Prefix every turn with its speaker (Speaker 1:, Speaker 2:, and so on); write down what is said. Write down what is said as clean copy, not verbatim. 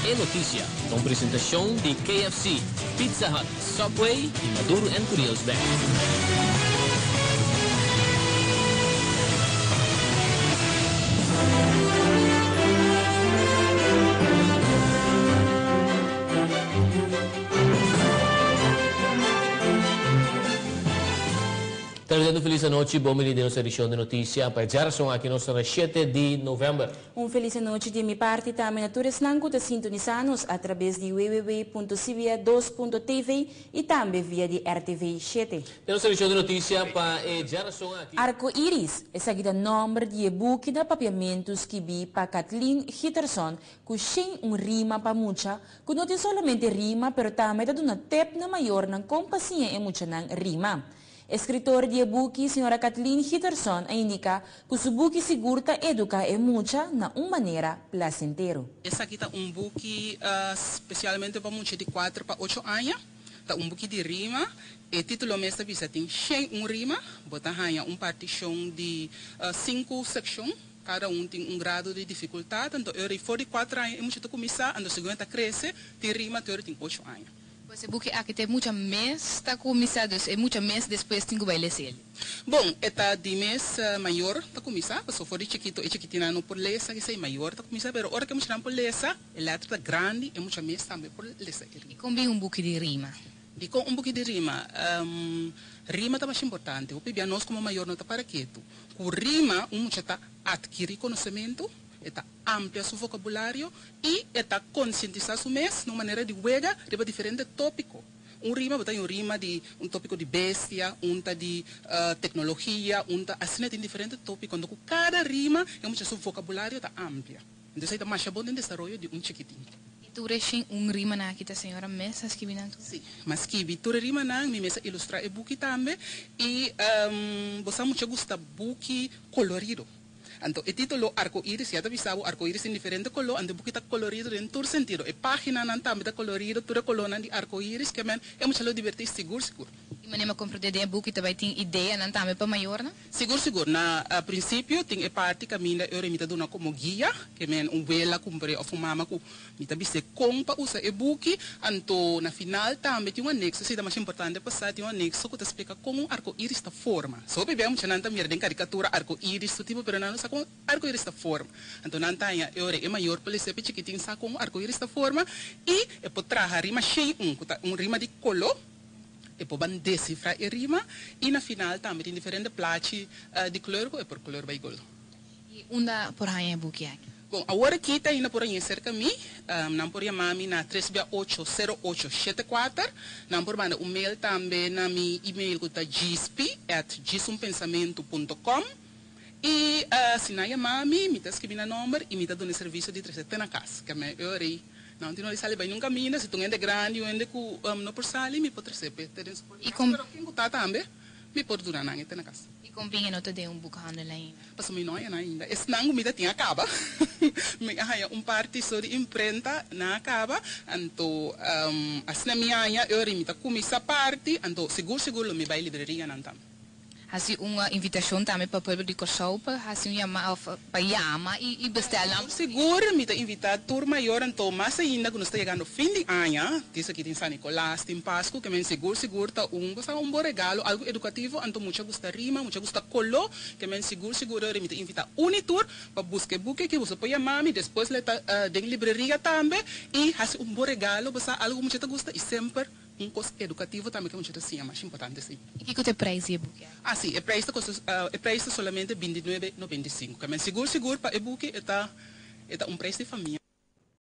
Speaker 1: E Noticia ta un presentacion di KFC, Pizza Hut, Subway y Maduro and Curiel's Bank. Ta desea un felis anochi, bon bini den nos edicion di noticia pa e djarason aki nos ta na shete di november.
Speaker 2: Un felis anochi di mi parti tambe na tur esnan ku ta sintonisá nos atrabes di www.cba2.tv i tambe via di RTV shete.
Speaker 1: Den nos edicion di noticia pa e djarason aki.
Speaker 2: Arco Iris, esaki ta nòmber di e buki na papiamentu skibí pa Kathleen Giterson ku shen un rima pa mucha ku no tin solamente rima pero tambe ta duna tep na mayornan kon pa siña e muchanan rima. Eskritor di e buki, señora Kathleen Giterson a indiká ku su buki sigur ta eduká e mucha na un manera plasentero.
Speaker 3: Esaki ta un buki spesialmente pa mucha di kuater pa ocho aña. Ta un buki di rima. E título mes ta bisa tin 101 rima. Bo ta haña un partishon di sinku sekshon. Kada un tin un grado di difikultat. Anto e ora for di kuater aña e mucha ta kuminsá, anto segun e ta krese tin rima te ora tin ocho aña.
Speaker 4: Pues e buki aki ta e mucha mes ta kuminsá, dus e mucha mes despues tin ku bai lesa el.
Speaker 3: Bon, e ta di mes mayor ta kuminsá, pasobra for di chikito e chikitinnan no por lesa, esei mayor ta kuminsá, pero ora ku e muchanan por lesa, e lèter ta grandi, e mucha mes tambe por lesa e rima.
Speaker 4: I kon bin un buki di rima?
Speaker 3: Dikon un buki di rima? Rima ta masha importante. Hopi bia nos komo mayor no ta para ketu. Ku rima un mucha ta atkirí konosementu, e ta amplia su vokabulario i e ta konsientisá su mes na un manera di wega riba diferente tópiko. Un rima bo ta haña un rima di un tópiko di bestia, un ta di teknologia, un ta asina tin diferente tópiko. Anto ku kada rima e mucha su vokabulario ta amplia. Entonces ei ta masha bon den desaroyo di un chikitin.
Speaker 4: I tur e shin un rimanan aki ta señora mes a skibi nan tur?
Speaker 3: Sí, m'a skibi tur e rimanan, mi mes a ilustrá e buki tambe. I bo sa mucha gusta buki kolorido. Anto e titulo Arco Iris ya ta bisa bo arco iris tin diferente color, anto e buki ta colorido den tur sentido. E paginanan tambe ta colorido, tur e colornan di arco iris, ke men e mucha lo diverti sigur sigur.
Speaker 4: I manera mi a comprende den e buki ta bai tin ideanan tambe pa mayornan?
Speaker 3: Sigur sigur. Na principio tin e parti caminda e ora mi ta duna como guia, ke men un wela cumpr'e of un mama cu Mi ta bis'é kon pa usa e buki, anto na final tambe tin un anekso, esei ta mas importante pa sa, tin un anekso ku ta splika kon un arko iris ta forma. So hopi bia muchanan ta mira den karikatura arko iris tur tipo, pero nan no sa kon arko iris ta forma. Anto nan ta haña e ora e mayor por lesa e pichikitin sa kon un arko iris ta forma i e por traha rima shei un, ku ta un rima di koló, e por ban desifrá e rima i na final tambe tin diferente plachi di kleur ku e por kleur bai gol.
Speaker 4: I unda por haña e buki aki?
Speaker 3: Bon, awor aki ta ainda por hañ'é serka mi. Nan por yama mi na tres bia ocho sero ocho shete kuater. Nan por manda un mail tambe na mi email ku ta gispi at gisunpensamentu punto com. I si nan yama mi, mi ta skibi nan nomber i mi ta duna e servisio di trese te na kas. Keme e ora ei nan tin ora di sali bai nun kaminda. Si ta un hende grandi, un hende ku no por sali, mi por trese p'e te den su por kas. Pero ken ku ta tambe, mi por duna nan e te na kas.
Speaker 4: I kon bin e no ta den un boekhandel ainda?
Speaker 3: Pasobra mi no haña nan ainda. Esnan ku mi ta tin a kaba. Mi a haña un parti so di imprenta, nan a kaba. Anto asina mi haña e ora mi ta kuminsá parti, anto sigur sigur lo mi bai librerianan tambe.
Speaker 4: Hasi un invitashon tambe pa pueblo di Kòrsou pa hasi un yama òf pa yama i bestèl nan.
Speaker 3: Sigur sigur mi ta invitá tur mayor anto mas ainda ku nos ta yegando fin di aña, dice aki tin San Nicolas, tin Pascu, ke men sigur sigur ta un bo sa un bon regalo, algu edukativo, anto mucha gusta rima, mucha gusta koló, Ke men sigur sigur ora mi ta invita un i tur pa buska e buki aki, boso por yama mi, despues lo e ta den libreria tambe i hasi un bon regalo, bo sa algo ku mucha ta gusta i semper un kos edukativo tambe ke mucha ta siña, masha importante si.
Speaker 4: I kiko ta e preis di e buki aki?
Speaker 3: Ah si, e preis ta kosta e preis ta solamente 29,95. Ke men sigur sigur pa e buki e ta e ta un preis di famia.